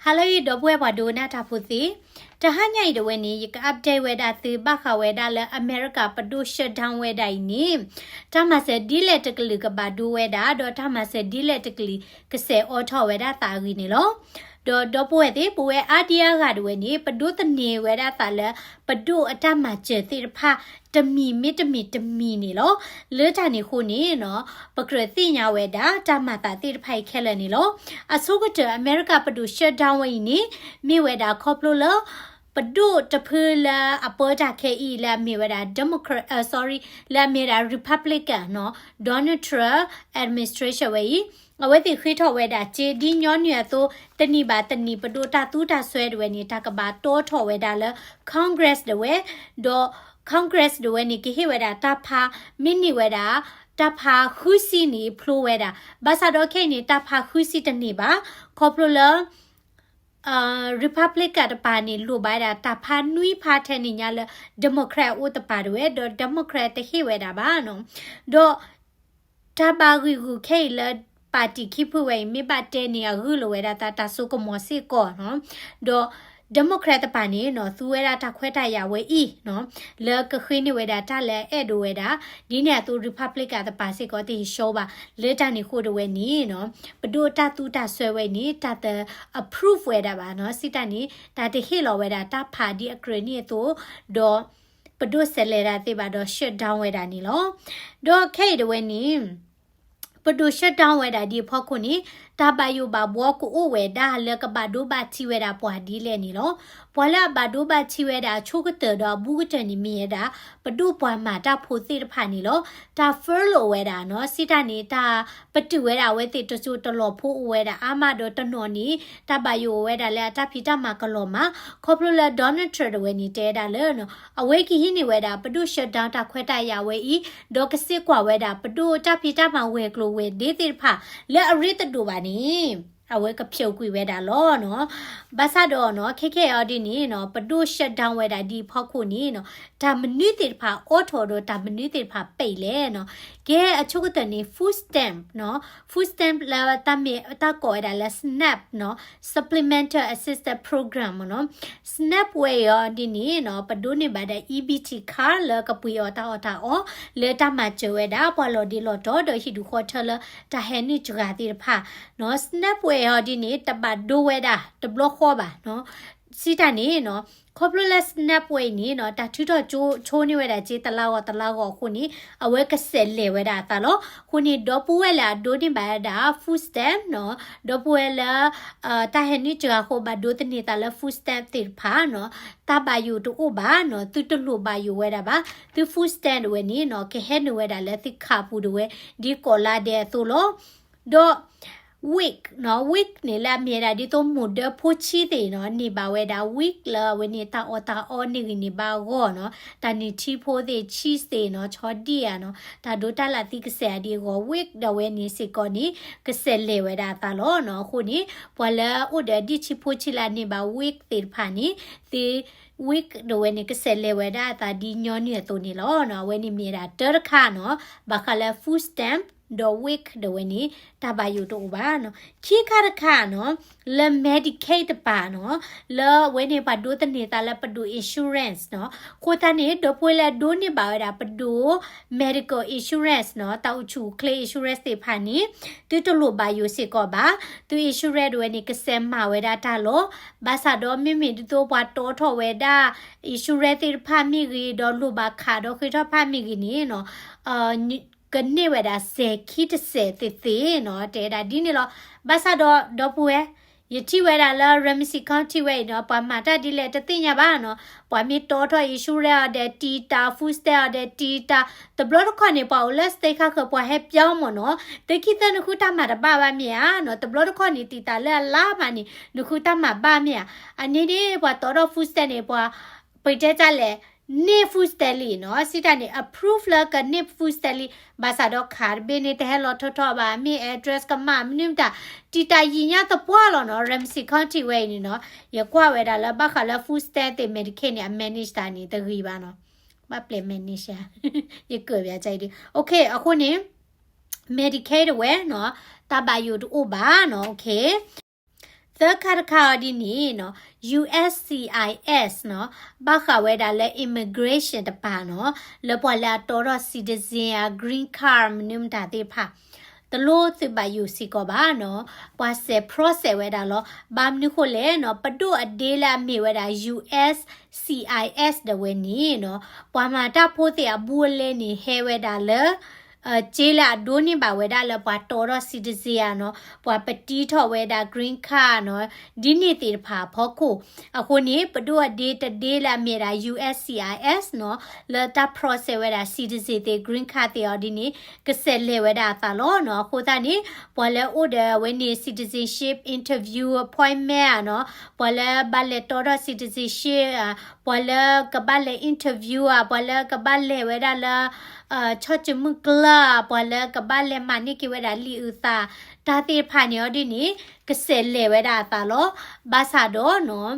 ဟါလၢအံၤ ဒီပုၢ်ဝဲၢ်ပှၤဒိကနၣ်တၢ်ဖိသ့ၣ်, တဟါညါအံၤဒၣ်ဝဲန့ၣ် ယက update ဝဲဒၣ်သုဘၣ်ဃးဝဲဒၣ်လၢအမဲရကၤပဒိၣ် shutdown ဝဲဒၣ်အံၤန့ၣ်, တၢ်မၤစၢၤဒ်လဲၣ်တကလုာ်ကဘၣ်ဒိဝဲဒၣ်, ဒီးတၢ်မၤစၢၤဒ်လဲၣ်တကလုာ်ကစဲးအိးထီၣ်ဝဲဒၣ်သးအဂ့ၢ်န့ၣ်လီၤ. ဒီးဒီပုၢ်ဝဲၢ်သ့ၣ် ပဝဲအါဒံအါဂၤဒၣ်ဝဲန့ၣ် ပဒိးသန့ၤဝဲဒၣ်သးလၢ ပဒိၣ်အတၢ်မၤစၢၤသ့ၣ်တဖၣ် တမံၤမ့တမံၤတမံၤန့ၣ်လီၤ. လၢတၢ်န့ၣ်အဃိန့ၣ်နီၤ, ပကြၢးသ့ၣ်ညါဝဲဒၣ်တၢ်မၤသးသ့ၣ်တဖၣ်အံၤခဲလၢာ်န့ၣ်လီၤ. အဆိကတၢၢ် အမဲရကၤပဒိၣ် shutdown ဝဲအံၤန့ၣ် မ့ၢ်ဝဲဒၣ်ခီဖျိလၢ ပဒိၣ်တဖုလၢအပၢတၢ်ခဲအံၤ လၢအမ့ၢ်ဝဲဒၣ် Democrat, အ sorry, လၢအမ့ၢ်ဝဲဒၣ် Republican နီၤ, Donald Trump administration ဝဲအံၤ, အဝဲသ့ၣ်ဃ့ထီၣ်ဝဲဒၣ်စ့ ဒ်ညီနုၢ်အသိး တနံၣ်ဘၣ်တနံၣ် ပဒိၣ်တၢ်သူတၢ်စွဲဒၣ်ဝဲန့ၣ် တၢ်ကဘၣ်တီထီၣ်ဝဲဒၣ်လၢ Congress ဒၣ်ဝဲ, ဒီး Congress ဒၣ်ဝဲန့ၣ် ကဟ့ၣ်ဝဲဒၣ်တၢ်ဖး မ့ၢ်န့ၢ်ဝဲဒၣ် တၢ်ဖးဃုဆံန့ၣ်ဖျိဝဲဒၣ်, ဘၣ်ဆၣ်ဒီးခဲအံၤန့ၣ် တၢ်ဖးဃုဆံတန့ၢ်ဘၣ်, ခီဖျိလၢ Republican တပၤန့ၣ် လိၣ်ဘၣ်ဝဲဒၣ်တၢ်ဖးနွံဖးထဲန့ၣ်ညါလၢ Democrat အအိၣ်တပၤဒၣ်ဝဲ, ဒီး Democrat တဟ့ၣ်ဝဲဒၣ်ဘၣ်နီၤ, ဒီး တၢ်ဘၣ်ဂံာ်ဂူာ်ခဲအံၤလၢ ပၣ်တံၣ်ခံဖုဝဲအံၤ မ့ၢ်ဘၣ်တဲန့ၣ် အဂုာ်လိာ်ဝဲဒၣ်တၢ် တၢ်စိကမီၤစ့ၢ်ကီးနီၤ, ဒီး Democrat တပၤန့ၣ်နီၤ သူဝဲဒၣ်တၢ်ခွဲးတၢ်ယာ်ဝဲအံၤနီၤ, လၢကဃ့န့ၢ်ဝဲဒၣ်တၢ်လၢအအဲၣ်ဒိးဝဲဒၣ်, ဒ်န့ၣ်အသိး Republican တပၤစ့ၢ်ကီးတဟ့ၣ်ဆှၢဘၣ်, လၢတၢ်န့ၣ်အဃိဒၣ်ဝဲန့ၣ်နီၤ, ပဒိၣ်တၢ်သူတၢ်စွဲဝဲန့ၣ် တၢ်တ approve ဝဲဒၣ်ဘၣ်နီၤ, စံးတၢ်န့ၣ် တၢ်တဟ့ၣ်လီၤဝဲဒၣ်တၢ်ဖးဒ်အကြၢးန့ၣ်အသိး, ဒီး ပဒိၣ်စဲးလဲၤတၢ်သ့ဘၣ်ဒီး shutdown ဝဲဒၣ်န့ၣ်လီၤ. ဒီးခဲအံၤဒၣ်ဝဲန့ၣ် ပဒိၣ် shutdown ဝဲဒၣ်ဒ်အဖီခိၣ်န့ၣ် တၢ်ဘၣ်ယိၣ်ဘၣ်ဘှီကအိၣ်ဝဲဒၣ်လၢကဘၣ်ဒိဘၣ်ထံးဝဲဒၣ်ပှၤဒ်လဲၣ်န့ၣ်လီၤ. ပှၤလၢအဘၣ်ဒိဘၣ်ထံးဝဲဒၣ်အဆိကတၢၢ်ဒီးအဘူးကတၢၢ်န့ၣ်မ့ၢ်ဝဲဒၣ် ပဒိၣ်ပှၤမၤတၢ်ဖိသ့ၣ်တဖၣ်န့ၣ်လီၤ. တၢ် furlough ဝဲဒၣ်နီၤ, စံးတၢ်န့ၣ် တၢ်ပတုာ်ဝဲဒၣ်အဝဲသ့ၣ်တစိၢ်တလီၢ်ဖိအိၣ်ဝဲဒၣ်အါမးဒီးတနီၤန့ၣ် တၢ်ဘၣ်ယိၣ်အိၣ်ဝဲဒၣ်လၢအတၢ်ဖံးတၢ်မၤကလီၤမး, ခီဖျိလၢ Donald Trump ဒၣ်ဝဲန့ၣ် တဲဝဲဒၣ်လၢ အဝဲကဟံးန့ၢ်ဝဲဒၣ် ပဒိၣ် shutdown တၢ်ခွဲးတၢ်ယာ်ဝဲအံၤ, ဒီးကစ့ကွၢ်ဝဲဒၣ်ပဒိၣ်တၢ်ဖံးတၢ်မၤဝဲၤကျိၤဝဲၤဒ့သ့ၣ်တဖၣ် လၢအရ့တဒိၣ်ဘၣ်န့ၣ် အဝဲကဖျိးကွံာ်ဝဲဒၣ်လီၤနီၤ. ဘၣ်ဆၣ်ဒီးနီၤ ခဲခဲအံၤဒ်န့ၣ်နီၤ ပဒိၣ် shutdown ဝဲဒၣ်ဒ်အဖီခိၣ်န့ၣ်နီၤ တၢ်မနုၤသ့ၣ်တဖၣ်အိးထီၣ်ဒီးတၢ်မနုၤသ့ၣ်တဖၣ်ပံးလဲၣ်နီၤ. ကဲအဆိကတၢၢ်န့ၣ် food stamp နီၤ, food stamp လၢတၢ်မ့ၢ်တၢ်ကိးဝဲဒၣ်လၢ SNAP နီၤ, Supplemental Assistance Program နီၤ. SNAP ဝဲအံၤအီၤဒ်န့ၣ်နီၤ ပဒိးန့ၢ်ဘၣ်ဒီး EBT card လၢကပှ့ၤအီၤတၢ်အီၣ်တၢ်အီ လၢတၢ်မၤစၢၤဝဲဒၣ် ပှၤလီၤဒ့လီၤတီၤဒီးဟံၣ်ဒူၣ်ဃီထၢလၢတၢ်ဟဲနုာ်စှၤသ့ၣ်တဖၣ်နီၤ. SNAP ဝဲအံၤအီၤဒ်န့ၣ် တဘၣ်ဒိဝဲဒၣ်တဘျီဃီဘၣ်နီၤ. စံးတၢ်န့ၣ်နီၤ ခီဖျိလၢ SNAP ဝဲအံၤန့ၣ်နီၤ တၢ်ထုးထီၣ်ဆိန့ၢ်ဝဲဒၣ်စ့တလါဂီၤတလါဂီၤအဃိန့ၣ် အဝဲကစဲးလဲၤဝဲဒၣ်အသးလီၤ. အဃိန့ၣ် ဒီပုၢ်ဝဲၢ်လၢအဒိးန့ၢ်ဘၣ်ဝဲဒၣ် food stamp နီၤ, ဒီပုၢ်ဝဲၢ်လၢ တၢ်ဟဲနုာ်စှၤအဃိ ဘၣ်ဒိးသန့ၤသးလၢ food stamp သ့ၣ်တဖၣ်နီၤ, တၢ်ဘၣ်ယိၣ်တအိၣ်ဘၣ်နီၤ, သုတလိၣ်ဘၣ်ယိၣ်ဝဲဒၣ်ဘၣ်. သု food stamp ဒၣ်ဝဲန့ၣ်နီၤ ကဟဲနုာ်ဝဲဒၣ်လၢသုခးပူၤဒၣ်ဝဲ ဒ်ကိးလါဒဲးအသိးလီၤ. ဒီး WIC နီၤ, WIC န့ၣ်လၢအမ့ၢ်ဝဲဒၣ်ဒ်သိးမိၢ်ဒၢဖိဆံးသ့ၣ်နီၤ, န့ၢ်ဘၣ်ဝဲဒၣ် WIC လၢအဝဲန့ၣ် တၢ်အီၣ်တၢ်အီန့ၢ်ဂံၢ်န့ၢ်ဘါအဂီၢ်နီၤ, တၢ်နုၢ်ထံဖိသ့ၣ် cheese သ့ၣ်နီၤ, ဆီဒံၣ်ဧါနီၤ, တၢ်ဒိးတၢ်လၢသံကစဲးဒ်အဂီၢ် WIC ဒၣ်ဝဲန့ၣ်စ့ၢ်ကီးန့ၣ် ကစဲးလဲၤဝဲဒၣ်အသးလီၤနီၤ. အဃိန့ၣ် ပှၤလၢအအိၣ်ဒီးဒ်ဆံးဖိဆံးလၢအန့ၢ်ဘၣ် WIC သ့ၣ်တဖၣ်န့ၣ် သ့ WIC ဒၣ်ဝဲန့ၣ် ကစဲးလဲၤဝဲဒၣ်အသးဒ်ညီနုၢ်အသိးန့ၣ်လီၤနီၤ. အဝဲန့ၣ်မ့ၢ်ဝဲဒၣ်တၢတခါနီၤ, ဘၣ်ဃးလၢ food stamp ဒီး WIC ဒၣ်ဝဲန့ၣ် တၢ်ဘၣ်ယိၣ်တအိၣ်ဘၣ်နီၤ. ခံခါတခါနီၤ, လၢ Medicaid တပၤနီၤ, လၢအဝဲန့ၣ်ပှၤဒိးသန့ၤသးလၢပဒိၣ် insurance နီၤ, အဃိသတးန့ၣ် ဒီပုၢ်ဝဲၢ်လၢအဒိးန့ၢ်ဘၣ်ဝဲဒၣ်ပဒိၣ် medical insurance နီၤ, တၢ်အိၣ်ဆူၣ်အိၣ်ချ့ insurance သ့ၣ်တဖၣ်န့ၣ် သုတလိၣ်ဘၣ်ယိၣ်စ့ၢ်ကီးဘၣ်. သု insurance ဒၣ်ဝဲန့ၣ် ကစဲးမၤဝဲဒၣ်တၢ်လီၤ. ဘၣ်ဆၣ်ဒီးမ့မ့ၢ်ဒ်သိးပှၤတီထီၣ်ဝဲဒၣ် insurance သ့ၣ်တဖၣ်မ့ၢ်ဂ့ၤ, ဒီးလိၣ်ဘၣ်ခးဒီးဃ့ထီၣ်တဖၣ်မ့ၢ်ဂ့ၤန့ၣ်နီၤ, ကန့ၢ်ဝဲဒၣ်စဲၤခံတစဲးသ့ၣ်သ့ၣ်နီၤ, တဲဝဲဒၣ်ဒ်န့ၣ်လီၤ. ဘၣ်ဆၣ်ဒီး ဒီပုၢ်ဝဲၢ် ယထံၣ်ဝဲဒၣ်လၢ Ramsey County ဝဲအံၤနီၤ, ပှၤမၤတၢ်ဒ်လဲၣ်တသ့ၣ်ညါဘၣ်နီၤ, ပှၤမ့ၢ်တီထီၣ် insurance အီၤဒီးတံာ်တာ်, food stamp အီၤဒီးတံာ်တာ်, တဘျီတခီၣ်န့ၣ် ပှၤအိၣ်လၢ state ခါဃၢၤ ပှၤဟဲပျီမ့ၢ်နီၤ, တခံသၢနဃုတၢ်မၤတဘၣ်ဘၣ်မ့ၢ်ဧါနီၤ, တဘျီတခီၣ်န့ၣ် တံာ်တာ်လၢအလါမးန့ၣ် နဃုတၢ်မၤဘၣ်မ့ၢ်ဧါ. အန့ၣ်န့ၣ် ပှၤတီထီၣ် food stamp န့ၣ် ပှၤ ပတဲတၢ်လဲၣ်, န့ၢ် food stamp လံနီၤ, စံးတၢ်န့ၣ် approve လၢကန့ၢ် food stamp လံ, ဘၣ်ဆၣ်ဒီးခးတဘ့ၣ်န့ၣ် တဟဲလီၤထီထီၣ်ဘၣ်, မ့ၢ် address ကမၣ် မနုၤမတၤ, တံာ်တာ်ယံာ်ညါသပှၢ်လီၤနီၤ, Ramsey County ဝဲအံၤန့ၣ်နီၤ, ယကွၢ်ဝဲဒၣ်လၢဘၣ်ဃးလၢ food stamp သ့ၣ် Medicaid န့ၣ် အ manage တၢ်န့ၣ် တဂ့ၤဘၣ်နီၤ, ဘၣ်ပျဲ manage ယကၢၣ်ဘၣ်အံၤဒ်, OK အဃိန့ၣ် Medicaid တဝဲနီၤ, တၢ်ဘၣ်ယိၣ်တအိၣ်ဘၣ်နီၤ, OK. သၢခါတခါအီၤဒ်န့ၣ်နီၤ ယူႇအၢၣ်စံၣ်အၢၣ်အၢၣ်နီၤ ဘၣ်ဃးဝဲဒၣ်လၢ immigration တပၤနီၤ လၢပှၤလၢအတီထီၣ် citizen ဧါ green card မနုၤမတၤသ့ၣ်တဖၣ် တလိၣ်သုးဘၣ်ယိၣ်စ့ၢ်ကီးဘၣ်နီၤ ပှၤစဲး process ဝဲဒၣ်လီၤ. ဘၣ်မနုၤဃိလဲၣ်နီၤ ပဒိၣ်အဒ့လၢအမ့ၢ်ဝဲဒၣ် ယူႇအၢၣ်စံၣ်အၢၣ်အၢၣ် ဒၣ်ဝဲန့ၣ်နီၤ ပှၤမၤတၢ်ဖိသ့ၣ်အဘူးအလဲန့ၣ် ဟဲဝဲဒၣ်လၢ စ့လၢအဒိးန့ၢ်ဘၣ်ဝဲဒၣ်လၢပှၤတီထီၣ် citizen ဧါနီၤ ပှၤပတံထီၣ်ဝဲဒၣ် green card နီၤ ဒ်န့ၣ်သ့ၣ်တဖၣ်အဖီခိၣ် အဃိန့ၣ် ပဒိၣ်အဒ့တဒ့လၢအမ့ၢ်ဒၣ် ယူႇအၢၣ်စံၣ်အၢၣ်အၢၣ်နီၤ လၢတၢ် process ဝဲဒၣ် citizen သ့ၣ် green card သ့ၣ်အီၤဒ်န့ၣ် ကစဲးလဲၤဝဲဒၣ်အသးလီၤနီၤ. အဃိသတးန့ၣ် ပှၤလၢအိၣ်ဒီးအဝဲန့ၣ် citizenship interview appointment ဧါနီၤ ပှၤလၢဘၣ်လဲၤတီထီၣ် citizenship ဧါ ပှၤလၢကဘၣ်လဲၤ interview ဧါ ပှၤလၢကဘၣ်လဲၤဝဲဒၣ်လၢ ဆီၣ်ကၠိမုၢ်ကျၢၢ် ပှၤလၢကဘၣ်လဲၤမၤန့ၢ်က့ၤဝဲဒၣ်လံာ်အုၣ်သး တၢ်သ့ၣ်တဖၣ်န့ၣ်အီၤဒ်န့ၣ် ကစဲးလဲၤဝဲဒၣ်အသးလီၤ. ဘၣ်ဆၣ်ဒီးနီၤ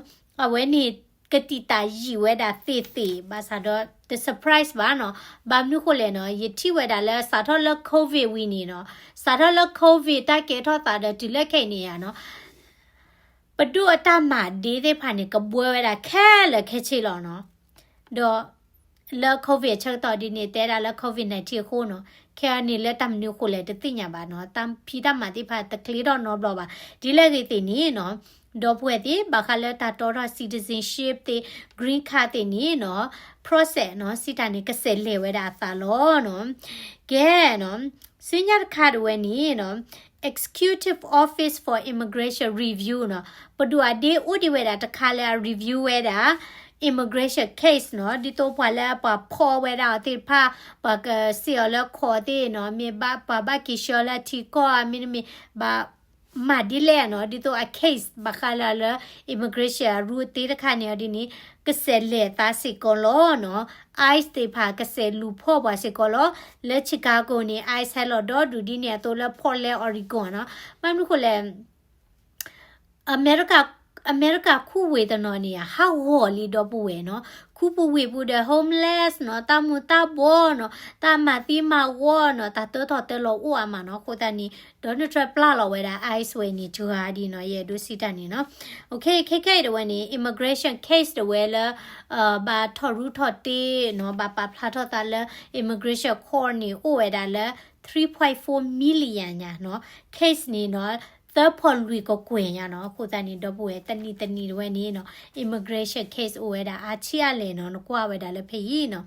အဝဲန့ၣ် ကတံာ်တာ်ယံာ်ဝဲဒၣ်သ့ၣ်သ့ၣ် ဘၣ်ဆၣ်ဒီး တ surprise ဘၣ်နီၤ. ဘၣ်မနုၤဃိလဲၣ်နီၤ ယထံၣ်ဝဲဒၣ်လၢစးထီၣ်လၢ covid ဝံၤန့ၣ်နီၤ စးထီၣ်လၢ covid တၢ်ကဲထီၣ်သးဒီးတုၤလၢခဲအံၤန့ၣ်ဧါနီၤ ပဒိၣ်အတၢ်မၤဒ့သ့ၣ်တဖၣ်န့ၣ် ကဘှီဝဲဒၣ်ခဲလၢာ်ခဲဆ့လီၤနီၤ. ဒီးလၢ covid အဆၢကတီၢ်ဒ်န့ၣ် တဲဒၣ်လၢ covid nineteen အဃိနီၤ ခဲအံၤန့ၣ်လၢတၢ်မနုၤအဃိလဲၣ် တသ့ၣ်ညါဘၣ်နီၤ. တၢ်ဖံးတၢ်မၤသ့ၣ်တဖၣ်တချ့ထီၣ်နီတဘျီဘၣ်. ဒ်လဲၣ်ဂ့ၤသ့ၣ်န့ၣ်နီၤ ဒီပုၢ်ဝဲၢ်သ့ၣ် ဘၣ်ဃးလၢတၢ်တီထီၣ် citizenship သ့ၣ် green card သ့ၣ်န့ၣ်နီၤ process နီၤ စံးတၢ်န့ၣ် ကစဲးလဲၤဝဲဒၣ်အသးလီၤနီၤ. ကဲနီၤ ဆူညါတခါဒၣ်ဝဲန့ၣ်နီၤ Executive Office for Immigration Review နီၤ ပဒိၣ်အဒ့အိၣ်ဒံးဝဲဒၣ်တခါလၢအ review ဝဲဒၣ် immigration case နီၤ ဒ်သိးပှၤလၢပှၤဖီၣ်ဝဲဒၣ်အီၤသ့ၣ်တဖၣ် ပှၤကစံးအီၤလၢခီၣ်သ့ၣ်နီၤ မ့ၢ်ဘၣ်ပှၤဘၣ်က့ၤဆှၢလၢထံကီၢ်ဧါ မ့တမ့ၢ် ဘၣ်မၤဒ်လဲၣ်နီၤ ဒ်သိးအ case ဘၣ်ဃးလၢလၢ immigration အရူအသ့တခါန့ၣ်အီၤဒ်န့ၣ် ကစဲးလဲၤသးစ့ၢ်ကီးလီၤနီၤ. ice သ့ၣ်တဖၣ်ကစဲးလူၤဖီၣ်ပှၤစ့ၢ်ကီးလီၤ. လၢ Chicago န့ၣ် ice ဟဲလီၤဒီဒူၣ်ဒ်န့ၣ်အသိးလၢ Portland Oregon နီၤ. ဘၣ်မနုၤဃိလဲၣ် အမဲရကၤ အမဲရကၤခူဝ့ၢ်တနီၤန့ၣ် ဟးဂီၤလံဒီပုၢ်ဝဲၢ်နီၤ. ခူပူၤဝ့ၢ်ပူၤဒီး homeless နီၤ တၢ်မူၤတၢ်ဘှီးနီၤ တၢ်မၤသံမၤဝီနီၤ တၢ်တၢထီၣ်တၢလီၤအိၣ်အါမးနီၤ. အဃိသတးန့ၣ် Donald Trump ပျၢ်လီၤဝဲဒၣ် ice ဝဲန့ၣ် တဂၤဒ်နီၤ ယအဲၣ်ဒိးစံးတၢ်န့ၣ်နီၤ. ခဲခဲအံၤဒၣ်ဝဲန့ၣ် immigration case ဒၣ်ဝဲလၢ ဘၣ်ထီၣ်ရူထီၣ်တ့ၢ်နီၤ ဘၣ်ပာ်ဖျါထီၣ်သးလၢ immigration court န့ၣ် အိၣ်ဝဲဒၣ်လၢ three point four million ညါနီၤ case န့ၣ်နီၤ သၢဖီၣ်လွံၢ်ကကွဲၢ်ညါနီၤ. အဃိသတးန့ၣ် ဒီပုၢ်ဝဲၢ် တနံၤတနံၤဒၣ်ဝဲန့ၣ်နီၤ immigration case အိၣ်ဝဲဒၣ်အါဆံးအါလဲၣ်နီၤ နကွၢ်ဝဲဒၣ်လၢဖဲအံၤနီၤ.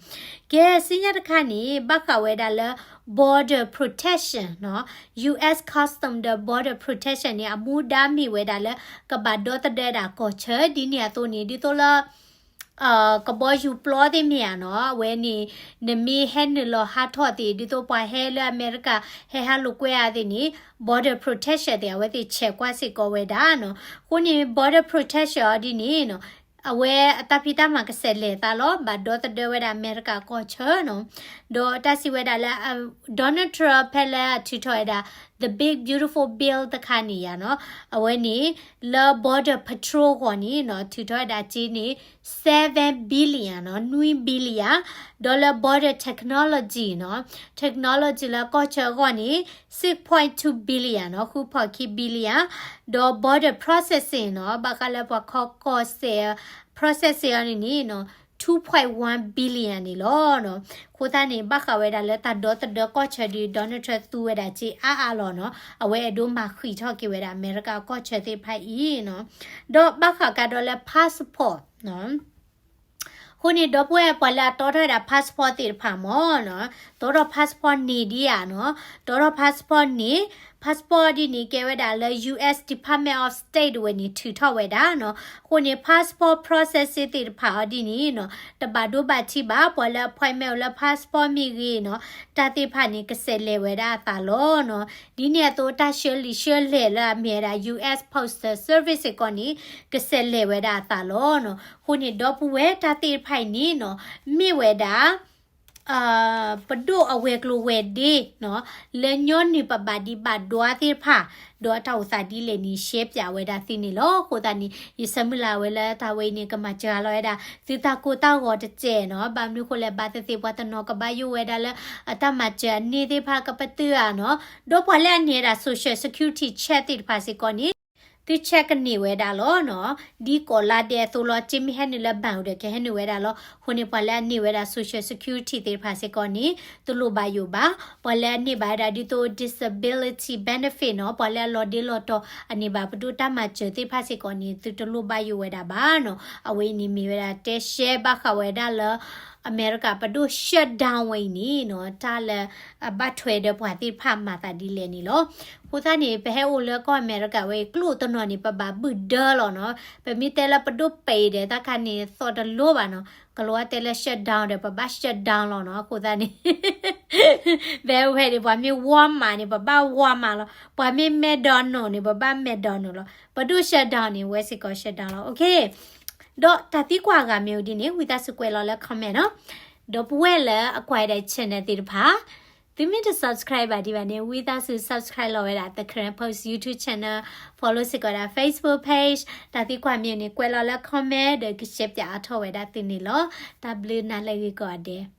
ကဲ ဆူညါတခါန့ၣ် ဘၣ်ဃးဝဲဒၣ်လၢ border protection နီၤ US Custom ဒီး border protection န့ၣ် အမူဒါမ့ၢ်ဝဲဒၣ်လၢ ကဘၣ်ဒီသဒၢဒၣ်ကီၢ်ဆၢ ဒ်န့ၣ်အသိးန့ၣ် ဒ်သိးလၢ ကဘီယူၤပျီသ့ၣ်မ့ၢ်ဧါနီၤ အဝဲန့ၣ် နမ့ၢ်ဟဲနုာ်လီၤဟးထီၣ်သ့ၣ် ဒ်သိးပှၤဟဲလၢအမဲရကၤ ဟဲဟးလိာ်ကွဲဧါသ့ၣ်န့ၣ် border protection သ့ၣ် အဝဲသ့ၣ်ဆဲးကွၢ်စ့ၢ်ကီးဝဲဒၣ်နီၤ. အဃိန့ၣ် border protection အီၤဒ်န့ၣ်နီၤ အဝဲအတၢ်ဖံးတၢ်မၤကစဲးလဲၤသးလီၤ ဘၣ်ဒီသဒၢဝဲဒၣ်အမဲရကၤကီၢ်ဆၢနီၤ. ဒီးတၢ်စံးဝဲဒၣ်လၢ Donald Trump ဖဲလၢအထုးထီၣ်ဝဲဒၣ် The Big Beautiful Bill တခါန့ၣ်ယါနီၤ အဝဲန့ၣ် လၢ border patrol အဂီၢ်န့ၣ်နီၤ ထုးထီၣ်ဝဲဒၣ်စ့န့ၣ် seven billion နီၤ နွံ billion ဒီးလၢ border technology နီၤ technology လၢကီၢ်ဆၢအဂီၢ်န့ၣ် six point two billion နီၤ ဃုဖီၣ်ခံ billion ဒီး border processing နီၤ ဘၣ်ဃးလၢပှၤခီကီၢ်စဲး processing အီၤန့ၣ်န့ၣ်နီၤ two point one billion န့ၣ်လီၤနီၤ. အဃိသတးန့ၣ် ဘၣ်ဃးဝဲဒၣ်လၢတၢ်ဒီသဒၢကီၢ်ဆၢဒီး Donald Trump သူဝဲဒၣ်စ့အါအါလီၤနီၤ အဝဲအဲၣ်ဒိးမၤဃံးထီၣ်က့ၤဝဲဒၣ်အမဲရကၤကီၢ်ဆၢသ့ၣ်တဖၣ်အံၤနီၤ. ဒီးဘၣ်ဃးကဒီးလၢ passport နီၤ အဃိန့ၣ် ဒီပုၢ်ဝဲၢ်ပှၤလၢအတီထီၣ်ဝဲဒၣ် passport သ့ၣ်တဖၣ်မ့ၢ်နီၤ တီထီၣ် passport န့ၢ်ဒံးဧါနီၤ တီထီၣ် passport န့ၢ် passport ဒ်န့ၣ် ကဲဝဲဒၣ်လၢ US Department of State ဝဲန့ၣ် ထုးထီၣ်ဝဲဒၣ်နီၤ. အဃိန့ၣ် passport process သ့ၣ်တဖၣ်အီၤဒ်န့ၣ်နီၤ တဘၣ်ဒိဘၣ်ထံးဘၣ် ပှၤလၢ appointment လၢ passport မ့ၢ်ဂ့ၤနီၤ တၢ်သ့ၣ်တဖၣ်န့ၣ် ကစဲးလဲၤဝဲဒၣ်အသးလီၤနီၤ. ဒ်န့ၣ်အသိး တၢ်ဆှၢလံာ်ဆှၢလဲၢ်လၢအမ့ၢ်ဝဲဒၣ် US Postal Service စ့ၢ်ကီးန့ၣ် ကစဲးလဲၤဝဲဒၣ်အသးလီၤနီၤ. အဃိန့ၣ် ဒီပုၢ်ဝဲၢ်တၢ်သ့ၣ်တဖၣ်အံၤန့ၣ်နီၤ မ့ၢ်ဝဲဒၣ် ပဒိၣ်အဝဲၤကျိၤဝဲၤဒ့နီၤ လၢညီနုၢ်ပဘၣ်ဒံးဘၣ်ဒွါသ့ၣ်တဖၣ် ဒီးအတၢ်အိၣ်သးဒ်လဲၣ်န့ၣ် ရှဲပၠးဝဲဒၣ်သုန့ၣ်လီၤ. အဃိသတးန့ၣ် ယဆၢမုၢ်လၢ်ဝဲလၢတၢ်ဝဲအံၤန့ၣ် ကမၤစှၤလီၤဝဲဒၣ် သုတၢ်ကိၢ်တၢ်ဂီၤတစဲးနီၤ. ဘၣ်မနုၤဃိလဲၣ် ဘၣ်သ့ၣ်သ့ၣ်ပှၤတနီၤကဘၣ်ယိၣ်ဝဲဒၣ်လၢ အတၢ်မၤစၢၤအန့ၢ်သ့ၣ်တဖၣ်ကပတုာ်ဧါနီၤ. ဒီးပှၤလၢအန့ၢ်ဝဲဒၣ် social security check သ့ၣ်တဖၣ်စ့ၢ်ကီးန့ၣ် သု check ကန့ၢ်ဝဲဒၣ်လီၤနီၤ. ဒ်ကိးလါဒဲးအသိးလီၤ က့မ့ၢ်ဟဲနုာ်လၢ bank ဒီး ကဟဲနုာ်ဝဲဒၣ်လီၤ. အဃိန့ၣ် ပှၤလၢအန့ၢ်ဝဲဒၣ် social security သ့ၣ်တဖၣ်စ့ၢ်ကီးန့ၣ် တလိၣ်ဘၣ်ယိၣ်ဘၣ်. ပှၤလၢအန့ၢ်ဘၣ်ဝဲဒၣ်ဒ်သိး disability benefit နီၤ, ပှၤလၢအလီၤဒ့လီၤတီၤ အန့ၢ်ဘၣ်ပဒိၣ်တၢ်မၤစၢၤသ့ၣ်တဖၣ်စ့ၢ်ကီးန့ၣ် သုတလိၣ်ဘၣ်ယိၣ်ဝဲဒၣ်ဘၣ်နီၤ. အဝဲအံၤန့ၣ်မ့ၢ်ဝဲဒၣ် တဲရှဲဘၣ်ဃးဝဲဒၣ်လၢ အမဲရကၤပဒိၣ် shutdown ဝဲအံၤန့ၣ်နီၤ, တၢ်လၢအဘၣ်ထွဲဒီးပှၤသ့ၣ်တဖၣ်မၤသးဒ်လဲၣ်န့ၣ်လီၤ. အဃိသတးန့ၣ် ပဟဲအိၣ်လၢကီၢ်အမဲရကၤဝဲအံၤ ကျိၣ်တနီၤန့ၣ် ပဘၣ်ဘုၣ်ဒၢလီၤနီၤ. ပမ့ၢ်တဲလၢပဒိၣ်ပဲာ်အံၤဒီး တၢ်ခါန့ၣ်သီၣ်တလိဘၣ်နီၤ. ကလီၤဝဲတဲလၢ shutdown ဒီး ပဘၣ် shutdown လီၤနီၤ. အဃိသတးန့ၣ် ဘဲဝဲန့ၣ် ပှၤမ့ၢ် Walmart န့ၣ် ပဘၣ် Walmart လီၤ. ပှၤမ့ၢ် McDonald န့ၣ် ပဘၣ် McDonald လီၤ. ပဒိၣ် shutdown န့ၣ် ဝဲစ့ၢ်ကီး shutdown လီၤ. ဒီးတၢ်သံကွၢ်အဂၤမ့ၢ်အိၣ်ဒ်န့ၣ် ဝံသးစူၤကွဲးလီၤလၢ comment နီၤ. ဒီပုၢ်ဝဲၢ်လၢအကွၢ်ဒၣ် channel သ့ၣ်တဖၣ် သုမ့ၢ်တ subscribe ဘၣ်ဒံးဘၣ်န့ၣ် ဝံသးစူၤ subscribe လီၤဝဲဒၣ် The Karen Post YouTube channel, follow စ့ၢ်ကီးဒၣ် Facebook page, တၢ်သံကွၢ်မ့ၢ်န့ၣ် ကွဲးလီၤလၢ comment ဒီးက share ပၠးအါထီၣ်ဝဲဒၣ်သုန့ၣ်လီၤ. တၢ်ဘျုးနၤလၢဂ့ၤကိးဂၤဒဲး.